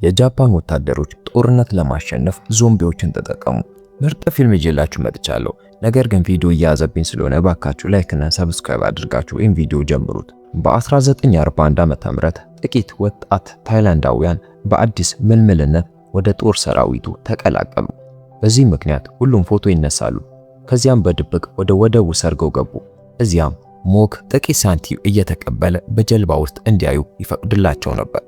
የጃፓን ወታደሮች ጦርነት ለማሸነፍ ዞምቢዎችን ተጠቀሙ። ምርጥ ፊልም ይዤላችሁ መጥቻለሁ። ነገር ግን ቪዲዮ እየያዘብኝ ስለሆነ ባካችሁ like እና subscribe አድርጋችሁ ይህን ቪዲዮ ጀምሩት። በ1941 ዓመተ ምህረት ጥቂት ወጣት ታይላንዳውያን በአዲስ ምልምልነት ወደ ጦር ሰራዊቱ ተቀላቀሉ። በዚህ ምክንያት ሁሉም ፎቶ ይነሳሉ። ከዚያም በድብቅ ወደ ወደቡ ሰርገው ገቡ። እዚያም ሞክ ጥቂት ሳንቲም እየተቀበለ በጀልባ ውስጥ እንዲያዩ ይፈቅድላቸው ነበር።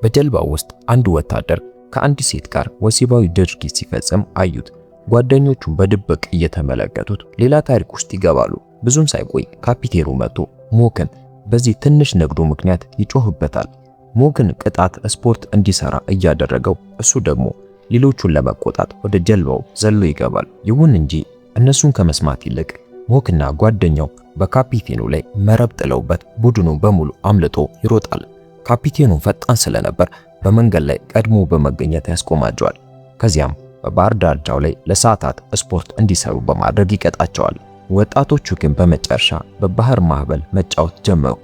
በጀልባው ውስጥ አንድ ወታደር ከአንድ ሴት ጋር ወሲባዊ ድርጊት ሲፈጽም አዩት። ጓደኞቹም በድብቅ እየተመለከቱት ሌላ ታሪክ ውስጥ ይገባሉ። ብዙም ሳይቆይ ካፒቴኑ መጥቶ ሞክን በዚህ ትንሽ ንግዱ ምክንያት ይጮህበታል። ሞክን ቅጣት ስፖርት እንዲሰራ እያደረገው፣ እሱ ደግሞ ሌሎቹን ለመቆጣት ወደ ጀልባው ዘሎ ይገባል። ይሁን እንጂ እነሱን ከመስማት ይልቅ ሞክና ጓደኛው በካፒቴኑ ላይ መረብ ጥለውበት ቡድኑ በሙሉ አምልጦ ይሮጣል። ካፒቴኑ ፈጣን ስለነበር በመንገድ ላይ ቀድሞ በመገኘት ያስቆማቸዋል። ከዚያም በባህር ዳርቻው ላይ ለሰዓታት ስፖርት እንዲሰሩ በማድረግ ይቀጣቸዋል። ወጣቶቹ ግን በመጨረሻ በባህር ማዕበል መጫወት ጀመሩ።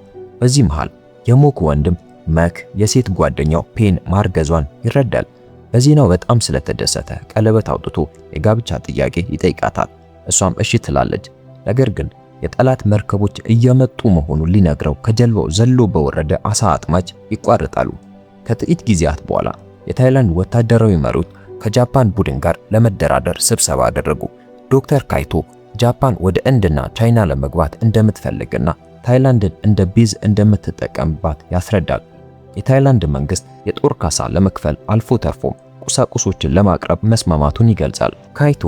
በዚህ መሃል የሞክ ወንድም መክ የሴት ጓደኛው ፔን ማርገዟን ይረዳል። በዜናው በጣም ስለተደሰተ ቀለበት አውጥቶ የጋብቻ ጥያቄ ይጠይቃታል። እሷም እሺ ትላለች። ነገር ግን የጠላት መርከቦች እየመጡ መሆኑን ሊነግረው ከጀልባው ዘሎ በወረደ አሳ አጥማጅ ይቋረጣሉ። ከጥቂት ጊዜያት በኋላ የታይላንድ ወታደራዊ መሪዎች ከጃፓን ቡድን ጋር ለመደራደር ስብሰባ አደረጉ። ዶክተር ካይቶ ጃፓን ወደ ህንድና ቻይና ለመግባት እንደምትፈልግና ታይላንድን እንደ base እንደምትጠቀምባት ያስረዳል። የታይላንድ መንግስት የጦር ካሳ ለመክፈል አልፎ ተርፎም ቁሳቁሶችን ለማቅረብ መስማማቱን ይገልጻል። ካይቶ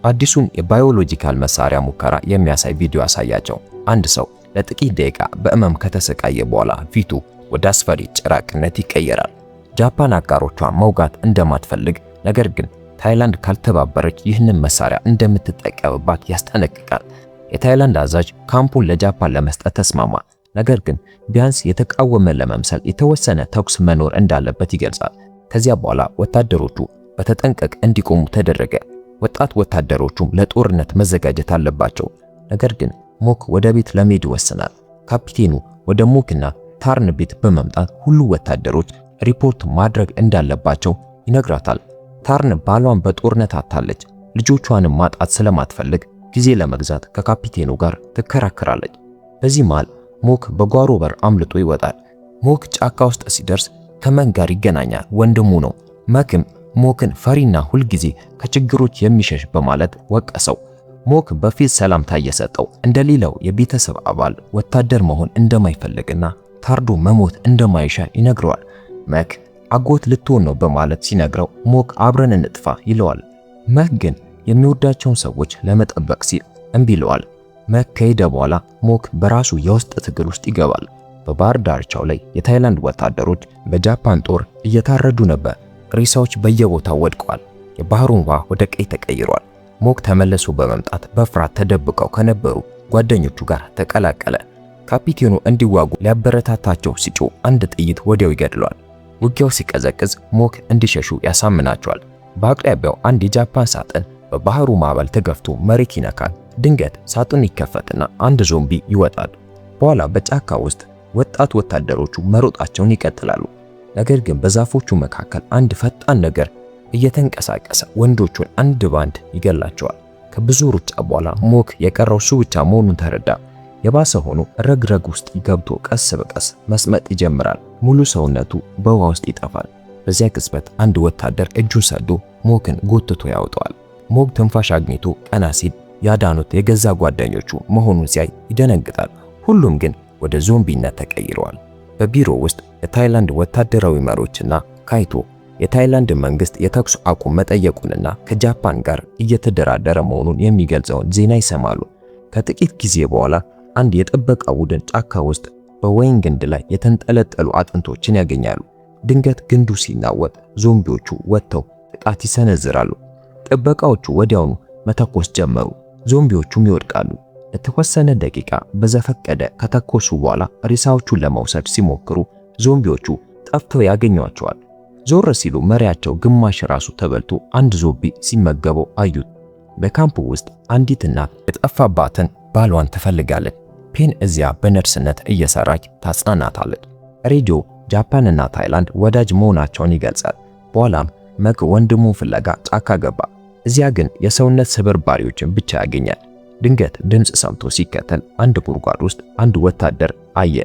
አዲሱን የ biological መሳሪያ ሙከራ የሚያሳይ ቪዲዮ አሳያቸው። አንድ ሰው ለጥቂት ደቂቃ በህመም ከተሰቃየ በኋላ ፊቱ ወደ አስፈሪ ጭራቅነት ይቀየራል። ጃፓን አጋሮቿን መውጋት እንደማትፈልግ ነገር ግን ታይላንድ ካልተባበረች ይህንን መሳሪያ እንደምትጠቀምባት ያስጠነቅቃል። የታይላንድ አዛዥ ካምፑን ለጃፓን ለመስጠት ተስማማ። ነገር ግን ቢያንስ የተቃወመ ለመምሰል የተወሰነ ተኩስ መኖር እንዳለበት ይገልጻል። ከዚያ በኋላ ወታደሮቹ በተጠንቀቅ እንዲቆሙ ተደረገ። ወጣት ወታደሮቹም ለጦርነት መዘጋጀት አለባቸው። ነገር ግን ሞክ ወደ ቤት ለመሄድ ይወስናል። ካፒቴኑ ወደ ሞክና ታርን ቤት በመምጣት ሁሉ ወታደሮች ሪፖርት ማድረግ እንዳለባቸው ይነግራታል። ታርን ባሏን በጦርነት አታለች። ልጆቿንም ማጣት ስለማትፈልግ ጊዜ ለመግዛት ከካፒቴኑ ጋር ትከራከራለች። በዚህ መሃል ሞክ በጓሮ በር አምልጦ ይወጣል። ሞክ ጫካ ውስጥ ሲደርስ ከመን ጋር ይገናኛል። ወንድሙ ነው። መክም ሞክን ፈሪና ሁልጊዜ ከችግሮች የሚሸሽ በማለት ወቀሰው። ሞክ በፊት ሰላምታ እየሰጠው እንደሌላው የቤተሰብ አባል ወታደር መሆን እንደማይፈልግና ታርዶ መሞት እንደማይሻ ይነግረዋል። መክ አጎት ልትሆን ነው በማለት ሲነግረው ሞክ አብረን እንጥፋ ይለዋል። መክ ግን የሚወዳቸውን ሰዎች ለመጠበቅ ሲል እምቢ ይለዋል። መክ ከሄደ በኋላ ሞክ በራሱ የውስጥ ትግል ውስጥ ይገባል። በባህር ዳርቻው ላይ የታይላንድ ወታደሮች በጃፓን ጦር እየታረዱ ነበር። ሬሳዎች በየቦታው ወድቀዋል። የባህሩን ውሃ ወደ ቀይ ተቀይሯል። ሞክ ተመልሶ በመምጣት በፍርሃት ተደብቀው ከነበሩ ጓደኞቹ ጋር ተቀላቀለ። ካፒቴኑ እንዲዋጉ ሊያበረታታቸው ሲጮህ አንድ ጥይት ወዲያው ይገድለዋል። ውጊያው ሲቀዘቅዝ ሞክ እንዲሸሹ ያሳምናቸዋል። በአቅራቢያው አንድ የጃፓን ሳጥን በባህሩ ማዕበል ተገፍቶ መሬት ይነካል። ድንገት ሳጥኑ ይከፈትና አንድ ዞምቢ ይወጣል። በኋላ በጫካ ውስጥ ወጣት ወታደሮቹ መሮጣቸውን ይቀጥላሉ። ነገር ግን በዛፎቹ መካከል አንድ ፈጣን ነገር እየተንቀሳቀሰ ወንዶቹን አንድ ባንድ ይገላቸዋል። ከብዙ ሩጫ በኋላ ሞክ የቀረው እሱ ብቻ መሆኑን ተረዳ። የባሰ ሆኖ ረግረግ ውስጥ ገብቶ ቀስ በቀስ መስመጥ ይጀምራል። ሙሉ ሰውነቱ በውሃ ውስጥ ይጠፋል። በዚያ ቅጽበት አንድ ወታደር እጁን ሰዶ ሞክን ጎትቶ ያወጣዋል። ሞክ ትንፋሽ አግኝቶ ቀና ሲል ያዳኑት የገዛ ጓደኞቹ መሆኑን ሲያይ ይደነግጣል። ሁሉም ግን ወደ ዞምቢነት ተቀይረዋል። በቢሮ ውስጥ የታይላንድ ወታደራዊ መሪዎችና ካይቶ የታይላንድ መንግስት የተኩስ አቁም መጠየቁንና ከጃፓን ጋር እየተደራደረ መሆኑን የሚገልጸውን ዜና ይሰማሉ። ከጥቂት ጊዜ በኋላ አንድ የጥበቃ ቡድን ጫካ ውስጥ በወይን ግንድ ላይ የተንጠለጠሉ አጥንቶችን ያገኛሉ። ድንገት ግንዱ ሲናወጥ ዞምቢዎቹ ወጥተው ጥቃት ይሰነዝራሉ። ጥበቃዎቹ ወዲያውኑ መተኮስ ጀመሩ። ዞምቢዎቹም ይወድቃሉ። ለተወሰነ ደቂቃ በዘፈቀደ ከተኮሱ በኋላ ሬሳዎቹን ለመውሰድ ሲሞክሩ ዞምቢዎቹ ጠፍተው ያገኟቸዋል። ዞር ሲሉ መሪያቸው ግማሽ ራሱ ተበልቶ አንድ ዞምቢ ሲመገበው አዩት። በካምፑ ውስጥ አንዲት እናት የጠፋባትን ባሏን ትፈልጋለች። ፔን እዚያ በነርስነት እየሰራች ታጽናናታለች። ሬዲዮ ጃፓንና ታይላንድ ወዳጅ መሆናቸውን ይገልጻል። በኋላም መክ ወንድሙን ፍለጋ ጫካ ገባ። እዚያ ግን የሰውነት ስብርባሪዎችን ብቻ ያገኛል። ድንገት ድምፅ ሰምቶ ሲከተል አንድ ጉድጓድ ውስጥ አንድ ወታደር አየ።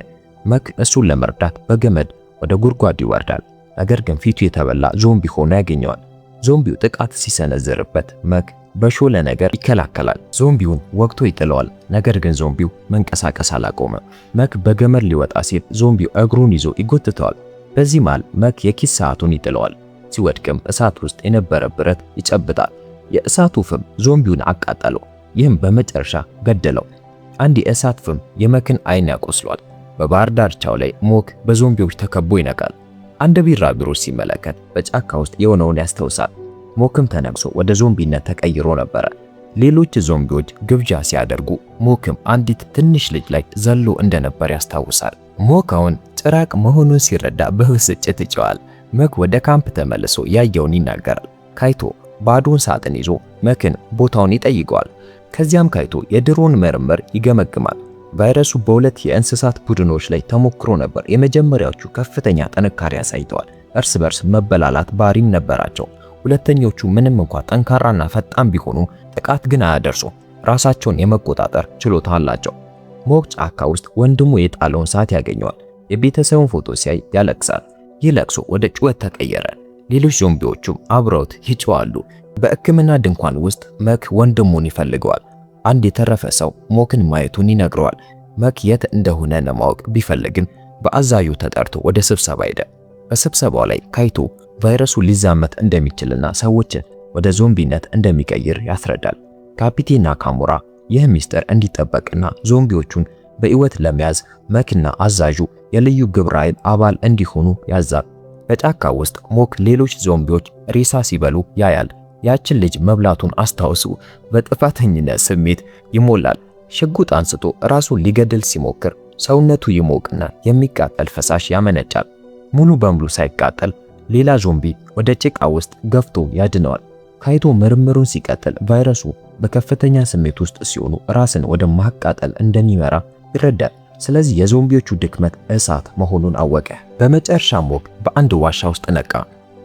መክ እሱን ለመርዳት በገመድ ወደ ጉድጓዱ ይወርዳል። ነገር ግን ፊቱ የተበላ ዞምቢ ሆኖ ያገኘዋል። ዞምቢው ጥቃት ሲሰነዝርበት መክ በሾለ ነገር ይከላከላል። ዞምቢውን ወግቶ ይጥለዋል። ነገር ግን ዞምቢው መንቀሳቀስ አላቆመም። መክ በገመድ ሊወጣ ሲል ዞምቢው እግሩን ይዞ ይጎትተዋል። በዚህ መሃል መክ የኪስ ሰዓቱን ይጥለዋል። ሲወድቅም እሳት ውስጥ የነበረ ብረት ይጨብጣል። የእሳቱ ፍም ዞምቢውን አቃጠለው። ይህም በመጨረሻ ገደለው። አንድ የእሳት ፍም የመክን አይን ያቆስሏል። በባህር ዳርቻው ላይ ሞክ በዞምቢዎች ተከቦ ይነቃል። አንድ ቢራቢሮ ሲመለከት በጫካ ውስጥ የሆነውን ያስታውሳል። ሞክም ተነቅሶ ወደ ዞምቢነት ተቀይሮ ነበረ። ሌሎች ዞምቢዎች ግብዣ ሲያደርጉ ሞክም አንዲት ትንሽ ልጅ ላይ ዘሎ እንደነበር ያስታውሳል። ሞክ አሁን ጭራቅ መሆኑን ሲረዳ በብስጭት ይጮሃል። መክ ወደ ካምፕ ተመልሶ ያየውን ይናገራል። ካይቶ ባዶን ሳጥን ይዞ መክን ቦታውን ይጠይቀዋል። ከዚያም ካይቶ የድሮን ምርምር ይገመግማል። ቫይረሱ በሁለት የእንስሳት ቡድኖች ላይ ተሞክሮ ነበር። የመጀመሪያዎቹ ከፍተኛ ጥንካሬ አሳይተዋል። እርስ በርስ መበላላት ባህሪም ነበራቸው። ሁለተኞቹ ምንም እንኳን ጠንካራና ፈጣን ቢሆኑም ጥቃት ግን አያደርሱም። ራሳቸውን የመቆጣጠር ችሎታ አላቸው። ሞክ ጫካ ውስጥ ወንድሙ የጣለውን ሰዓት ያገኘዋል። የቤተሰቡን ፎቶ ሲያይ ያለቅሳል። ይህ ለቅሶ ወደ ጩኸት ተቀየረ። ሌሎች ዞምቢዎቹም አብረውት ይጮሃሉ። በሕክምና ድንኳን ውስጥ መክ ወንድሙን ይፈልገዋል። አንድ የተረፈ ሰው ሞክን ማየቱን ይነግረዋል። መክ የት እንደሆነ ለማወቅ ቢፈልግም በአዛዡ ተጠርቶ ወደ ስብሰባ ሄደ። በስብሰባው ላይ ካይቶ ቫይረሱ ሊዛመት እንደሚችልና ሰዎችን ወደ ዞምቢነት እንደሚቀይር ያስረዳል። ካፒቴን ናካሙራ ይህ ሚስጥር እንዲጠበቅና ዞምቢዎቹን በሕይወት ለመያዝ መክና አዛዡ የልዩ ግብረ ኃይል አባል እንዲሆኑ ያዛል። በጫካ ውስጥ ሞክ ሌሎች ዞምቢዎች ሬሳ ሲበሉ ያያል። ያችን ልጅ መብላቱን አስታውሱ በጥፋተኝነት ስሜት ይሞላል። ሽጉጥ አንስቶ ራሱን ሊገድል ሲሞክር ሰውነቱ ይሞቅና የሚቃጠል ፈሳሽ ያመነጫል። ሙሉ በሙሉ ሳይቃጠል ሌላ ዞምቢ ወደ ጭቃ ውስጥ ገፍቶ ያድነዋል። ካይቶ ምርምሩን ሲቀጥል ቫይረሱ በከፍተኛ ስሜት ውስጥ ሲሆኑ ራስን ወደ ማቃጠል እንደሚመራ ይረዳል። ስለዚህ የዞምቢዎቹ ድክመት እሳት መሆኑን አወቀ። በመጨረሻም ሞክ በአንድ ዋሻ ውስጥ ነቃ።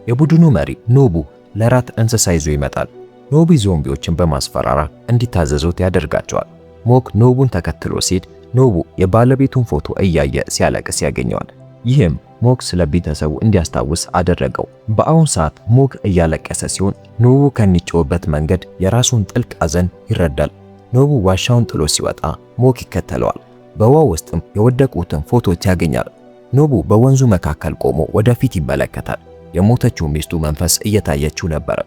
የቡድኑ መሪ ኖቡ ለራት እንስሳ ይዞ ይመጣል። ኖቡ ዞምቢዎችን በማስፈራራት እንዲታዘዙት ያደርጋቸዋል። ሞክ ኖቡን ተከትሎ ሲሄድ ኖቡ የባለቤቱን ፎቶ እያየ ሲያለቅስ ያገኘዋል። ይህም ሞክ ስለ ቤተሰቡ እንዲያስታውስ አደረገው። በአሁን ሰዓት ሞክ እያለቀሰ ሲሆን ኖቡ ከሚጮህበት መንገድ የራሱን ጥልቅ ሐዘን ይረዳል። ኖቡ ዋሻውን ጥሎ ሲወጣ ሞክ ይከተለዋል። በውሃ ውስጥም የወደቁትን ፎቶዎች ያገኛል። ኖቡ በወንዙ መካከል ቆሞ ወደፊት ይመለከታል። የሞተችው ሚስቱ መንፈስ እየታየችው ነበር።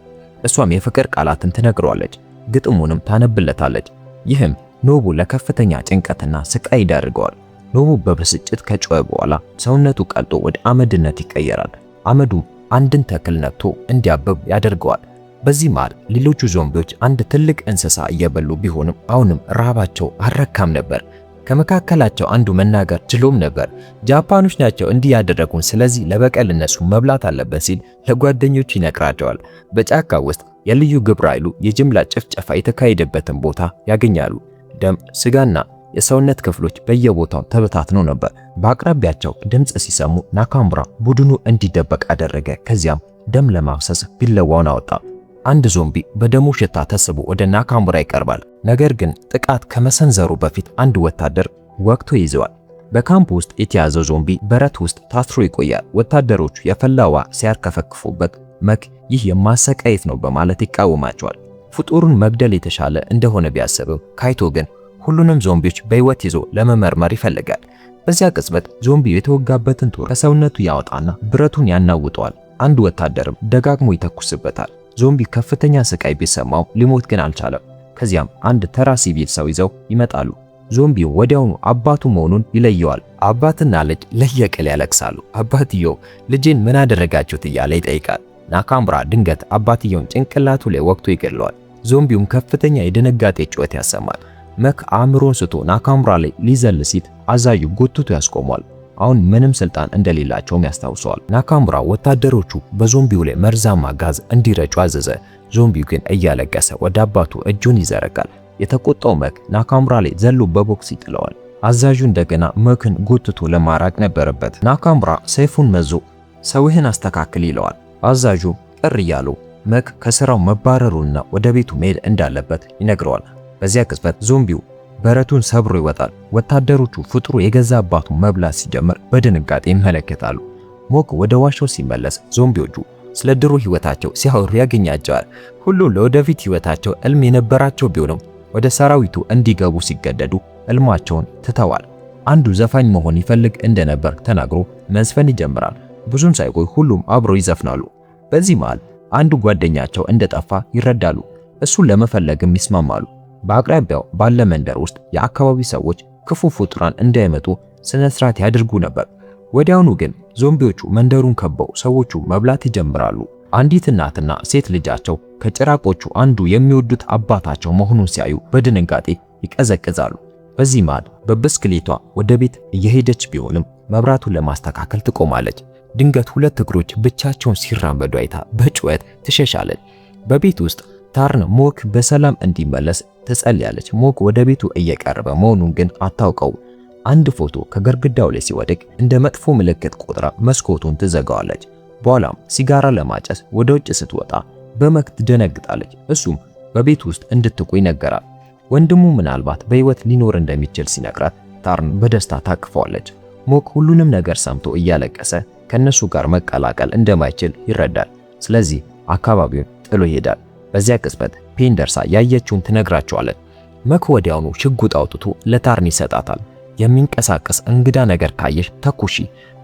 እሷም የፍቅር ቃላትን ትነግረዋለች፣ ግጥሙንም ታነብለታለች። ይህም ኖቡ ለከፍተኛ ጭንቀትና ስቃይ ይዳርገዋል። ኖቡ በብስጭት ከጮኸ በኋላ ሰውነቱ ቀልጦ ወደ አመድነት ይቀየራል። አመዱ አንድን ተክል ነክቶ እንዲያብብ ያደርገዋል። በዚህ መሃል ሌሎቹ ዞምቢዎች አንድ ትልቅ እንስሳ እየበሉ ቢሆንም አሁንም ረሃባቸው አልረካም ነበር። ከመካከላቸው አንዱ መናገር ችሎም ነበር። ጃፓኖች ናቸው እንዲህ ያደረጉን፣ ስለዚህ ለበቀል እነሱ መብላት አለብን ሲል ለጓደኞቹ ይነግራቸዋል። በጫካ ውስጥ የልዩ ግብረ ኃይሉ የጅምላ ጭፍጨፋ የተካሄደበትን ቦታ ያገኛሉ። ደም፣ ስጋና የሰውነት ክፍሎች በየቦታው ተበታትነው ነበር። በአቅራቢያቸው ድምፅ ሲሰሙ ናካሙራ ቡድኑ እንዲደበቅ አደረገ። ከዚያም ደም ለማፍሰስ ቢላዋውን አወጣ። አንድ ዞምቢ በደሙ ሽታ ተስቦ ወደ ናካሙራ ይቀርባል። ነገር ግን ጥቃት ከመሰንዘሩ በፊት አንድ ወታደር ወቅቶ ይዘዋል። በካምፕ ውስጥ የተያዘው ዞምቢ በረት ውስጥ ታስሮ ይቆያል። ወታደሮቹ የፈላ ውሃ ሲያርከፈክፉበት መክ ይህ የማሰቃየት ነው በማለት ይቃወማቸዋል። ፍጡሩን መግደል የተሻለ እንደሆነ ቢያስብም ካይቶ ግን ሁሉንም ዞምቢዎች በሕይወት ይዞ ለመመርመር ይፈልጋል። በዚያ ቅጽበት ዞምቢው የተወጋበትን ጦር ከሰውነቱ ያወጣና ብረቱን ያናውጠዋል። አንድ ወታደርም ደጋግሞ ይተኩስበታል። ዞምቢ ከፍተኛ ስቃይ ቢሰማው ሊሞት ግን አልቻለም። ከዚያም አንድ ተራ ሲቪል ሰው ይዘው ይመጣሉ። ዞምቢው ወዲያውኑ አባቱ መሆኑን ይለየዋል። አባትና ልጅ ለየቅል ያለቅሳሉ። አባትየው ልጄን ምን አደረጋችሁት እያለ ይጠይቃል። ናካሙራ ድንገት አባትየውን ጭንቅላቱ ላይ ወቅቶ ይገድለዋል። ዞምቢውም ከፍተኛ የድንጋጤ ጩኸት ያሰማል። መክ አእምሮን ስቶ ናካሙራ ላይ ሊዘል ሲል አዛዡ ጎትቶ ያስቆመዋል። አሁን ምንም ስልጣን እንደሌላቸውም ያስታውሰዋል። ናካሙራ ወታደሮቹ በዞምቢው ላይ መርዛማ ጋዝ እንዲረጩ አዘዘ። ዞምቢው ግን እያለቀሰ ወደ አባቱ እጁን ይዘረጋል። የተቆጣው መክ ናካሙራ ላይ ዘሎ በቦክስ ይጥለዋል። አዛዡ እንደገና መክን ጎትቶ ለማራቅ ነበረበት። ናካሙራ ሰይፉን መዞ ሰውህን አስተካክል ይለዋል። አዛዡ ቅር እያለው መክ ከስራው መባረሩና ወደ ቤቱ መሄድ እንዳለበት ይነግረዋል። በዚያ ቅጽበት ዞምቢው በረቱን ሰብሮ ይወጣል። ወታደሮቹ ፍጡሩ የገዛ አባቱ መብላት ሲጀምር በድንጋጤ ይመለከታሉ። ሞክ ወደ ዋሻው ሲመለስ ዞምቢዎቹ ስለ ድሮ ህይወታቸው ሲያወሩ ያገኛቸዋል። ሁሉም ለወደፊት ህይወታቸው ህልም የነበራቸው ቢሆንም ወደ ሰራዊቱ እንዲገቡ ሲገደዱ ህልማቸውን ትተዋል። አንዱ ዘፋኝ መሆን ይፈልግ እንደነበር ተናግሮ መዝፈን ይጀምራል። ብዙም ሳይቆይ ሁሉም አብረው ይዘፍናሉ። በዚህ መሃል አንዱ ጓደኛቸው እንደጠፋ ይረዳሉ። እሱን ለመፈለግም ይስማማሉ። በአቅራቢያው ባለ መንደር ውስጥ የአካባቢ ሰዎች ክፉ ፍጡራን እንዳይመጡ ስነ ስርዓት ያደርጉ ነበር። ወዲያውኑ ግን ዞምቢዎቹ መንደሩን ከበው ሰዎቹ መብላት ይጀምራሉ። አንዲት እናትና ሴት ልጃቸው ከጭራቆቹ አንዱ የሚወዱት አባታቸው መሆኑን ሲያዩ በድንጋጤ ይቀዘቅዛሉ። በዚህ መሃል በብስክሌቷ ወደ ቤት እየሄደች ቢሆንም መብራቱን ለማስተካከል ትቆማለች። ድንገት ሁለት እግሮች ብቻቸውን ሲራመዱ አይታ በጩኸት ትሸሻለች። በቤት ውስጥ ታርን ሞክ በሰላም እንዲመለስ ትጸልያለች። ሞክ ወደ ቤቱ እየቀረበ መሆኑን ግን አታውቀው። አንድ ፎቶ ከግድግዳው ላይ ሲወድቅ እንደ መጥፎ ምልክት ቆጥራ መስኮቱን ትዘጋዋለች። በኋላም ሲጋራ ለማጨስ ወደ ውጭ ስትወጣ በመክ ትደነግጣለች። እሱም በቤት ውስጥ እንድትቆይ ነገራት። ወንድሙ ምናልባት በሕይወት ሊኖር እንደሚችል ሲነግራት ታርን በደስታ ታቅፈዋለች። ሞክ ሁሉንም ነገር ሰምቶ እያለቀሰ ከነሱ ጋር መቀላቀል እንደማይችል ይረዳል። ስለዚህ አካባቢውን ጥሎ ይሄዳል። በዚያ ቅጽበት ፔን ደርሳ ያየችውን ትነግራቸዋለች። መክ ወዲያውኑ ሽጉጥ አውጥቶ ለታርን ይሰጣታል። የሚንቀሳቀስ እንግዳ ነገር ካየሽ ተኩሺ፣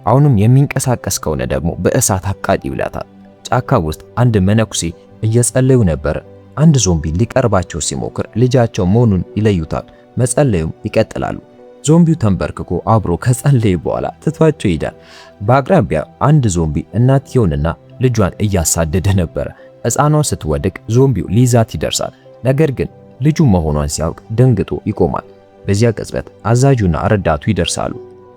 አሁንም የሚንቀሳቀስ ከሆነ ደግሞ በእሳት አቃጥዪ ይላታል። ጫካ ውስጥ አንድ መነኩሴ እየጸለዩ ነበር። አንድ ዞምቢ ሊቀርባቸው ሲሞክር ልጃቸው መሆኑን ይለዩታል። መጸለዩም ይቀጥላሉ። ዞምቢው ተንበርክኮ አብሮ ከጸለየ በኋላ ትቷቸው ይሄዳል። በአቅራቢያ አንድ ዞምቢ እናትየውንና ልጇን እያሳደደ ነበር። ሕፃኗ ስትወድቅ ዞምቢው ሊይዛት ይደርሳል። ነገር ግን ልጁ መሆኗን ሲያውቅ ደንግጦ ይቆማል። በዚያ ቅጽበት አዛዡና ረዳቱ ይደርሳሉ።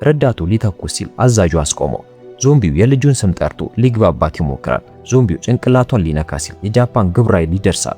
ረዳቱ ሊተኩስ ሲል አዛዡ አስቆመው። ዞምቢው የልጁን ስም ጠርቶ ሊግባባት ይሞክራል። ዞምቢው ጭንቅላቷን ሊነካ ሲል የጃፓን ግብረ ኃይል ይደርሳል።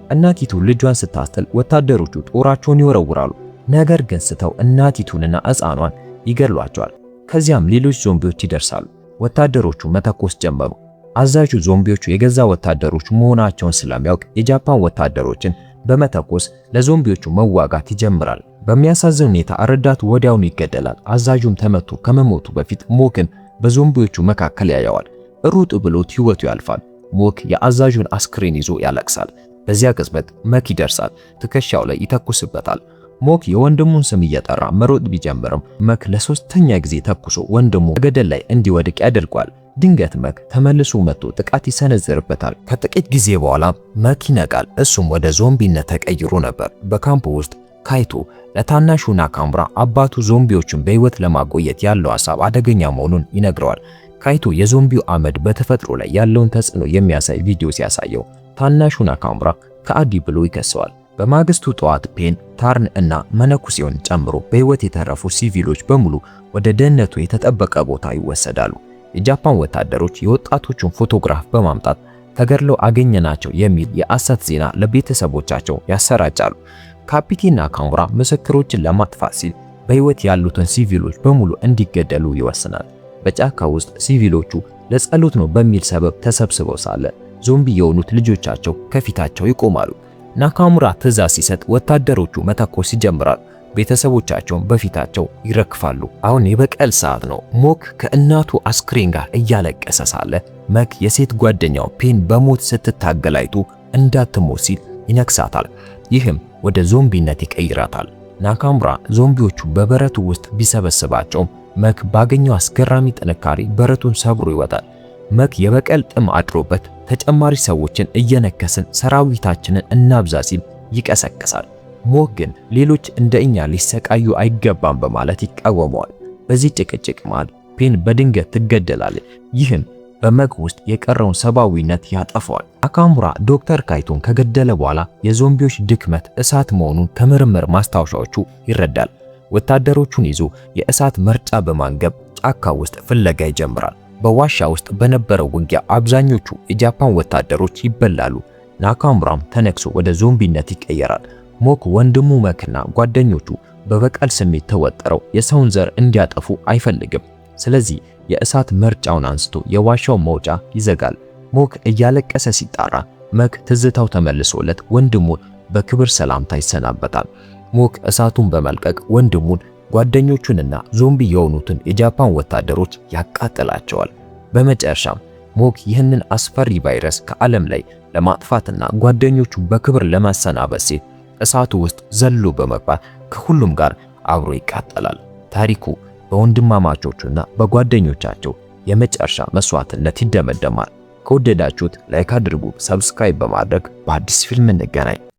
እናቲቱ ልጇን ስታስጥል ወታደሮቹ ጦራቸውን ይወረውራሉ። ነገር ግን ስተው እናቲቱንና ሕፃኗን ይገድሏቸዋል። ከዚያም ሌሎች ዞምቢዎች ይደርሳሉ። ወታደሮቹ መተኮስ ጀመሩ። አዛዡ ዞምቢዎቹ የገዛ ወታደሮች መሆናቸውን ስለሚያውቅ የጃፓን ወታደሮችን በመተኮስ ለዞምቢዎቹ መዋጋት ይጀምራል። በሚያሳዝን ሁኔታ ረዳቱ ወዲያውኑ ይገደላል። አዛዡም ተመቶ ከመሞቱ በፊት ሞክን በዞምቢዎቹ መካከል ያየዋል። ሩጥ ብሎት ሕይወቱ ያልፋል። ሞክ የአዛዡን አስክሬን ይዞ ያለቅሳል። በዚያ ቅጽበት መክ ይደርሳል። ትከሻው ላይ ይተኩስበታል። ሞክ የወንድሙን ስም እየጠራ መሮጥ ቢጀምርም መክ ለሶስተኛ ጊዜ ተኩሶ ወንድሙ ገደል ላይ እንዲወድቅ ያደርገዋል። ድንገት መክ ተመልሶ መጥቶ ጥቃት ይሰነዝርበታል። ከጥቂት ጊዜ በኋላ መክ ይነቃል። እሱም ወደ ዞምቢነት ተቀይሮ ነበር። በካምፕ ውስጥ ካይቶ ለታናሹ ናካሙራ አባቱ ዞምቢዎችን በሕይወት ለማቆየት ያለው ሐሳብ አደገኛ መሆኑን ይነግረዋል። ካይቶ የዞምቢው አመድ በተፈጥሮ ላይ ያለውን ተጽዕኖ የሚያሳይ ቪዲዮ ሲያሳየው ታናሹ ናካሙራ ከሃዲ ብሎ ይከሰዋል። በማግስቱ ጠዋት ፔን፣ ታርን እና መነኩሴውን ጨምሮ በሕይወት የተረፉ ሲቪሎች በሙሉ ወደ ደህንነቱ የተጠበቀ ቦታ ይወሰዳሉ። የጃፓን ወታደሮች የወጣቶቹን ፎቶግራፍ በማምጣት ተገድለው አገኘናቸው የሚል የሐሰት ዜና ለቤተሰቦቻቸው ያሰራጫሉ። ካፒቴን ናካሙራ ምስክሮችን ለማጥፋት ሲል በሕይወት ያሉትን ሲቪሎች በሙሉ እንዲገደሉ ይወስናል። በጫካ ውስጥ ሲቪሎቹ ለጸሎት ነው በሚል ሰበብ ተሰብስበው ሳለ ዞምቢ የሆኑት ልጆቻቸው ከፊታቸው ይቆማሉ። ናካሙራ ትዕዛዝ ሲሰጥ ወታደሮቹ መተኮስ ይጀምራል። ቤተሰቦቻቸውን በፊታቸው ይረግፋሉ። አሁን የበቀል ሰዓት ነው። ሞክ ከእናቱ አስክሬን ጋር እያለቀሰ ሳለ መክ የሴት ጓደኛው ፔን በሞት ስትታገል አይቶ እንዳትሞት ሲል ይነክሳታል። ይህም ወደ ዞምቢነት ይቀይራታል። ናካሙራ ዞምቢዎቹ በበረቱ ውስጥ ቢሰበስባቸውም መክ ባገኘው አስገራሚ ጥንካሬ በረቱን ሰብሮ ይወጣል። መክ የበቀል ጥም አድሮበት ተጨማሪ ሰዎችን እየነከስን ሰራዊታችንን እናብዛ ሲል ይቀሰቅሳል። ሞክ ግን ሌሎች እንደ እኛ ሊሰቃዩ አይገባም በማለት ይቃወመዋል። በዚህ ጭቅጭቅ መሃል ፔን በድንገት ትገደላለች። ይህም በመክ ውስጥ የቀረውን ሰብአዊነት ያጠፋዋል። ናካሙራ ዶክተር ካይቶን ከገደለ በኋላ የዞምቢዎች ድክመት እሳት መሆኑን ከምርምር ማስታወሻዎቹ ይረዳል። ወታደሮቹን ይዞ የእሳት መርጫ በማንገብ ጫካ ውስጥ ፍለጋ ይጀምራል። በዋሻ ውስጥ በነበረው ውጊያ አብዛኞቹ የጃፓን ወታደሮች ይበላሉ። ናካሙራም ተነክሶ ወደ ዞምቢነት ይቀየራል። ሞክ ወንድሙ መክና ጓደኞቹ በበቀል ስሜት ተወጥረው የሰውን ዘር እንዲያጠፉ አይፈልግም። ስለዚህ የእሳት መርጫውን አንስቶ የዋሻው መውጫ ይዘጋል። ሞክ እያለቀሰ ሲጣራ መክ ትዝታው ተመልሶለት ወንድሙን በክብር ሰላምታ ይሰናበታል። ሞክ እሳቱን በመልቀቅ ወንድሙን፣ ጓደኞቹንና ዞምቢ የሆኑትን የጃፓን ወታደሮች ያቃጥላቸዋል። በመጨረሻም ሞክ ይህንን አስፈሪ ቫይረስ ከዓለም ላይ ለማጥፋትና ጓደኞቹን በክብር ለማሰናበት ሲል እሳቱ ውስጥ ዘሎ በመግባት ከሁሉም ጋር አብሮ ይቃጠላል። ታሪኩ በወንድማማቾቹና በጓደኞቻቸው የመጨረሻ መስዋዕትነት ይደመደማል። ከወደዳችሁት like አድርጉ፣ subscribe በማድረግ በአዲስ ፊልም እንገናኝ።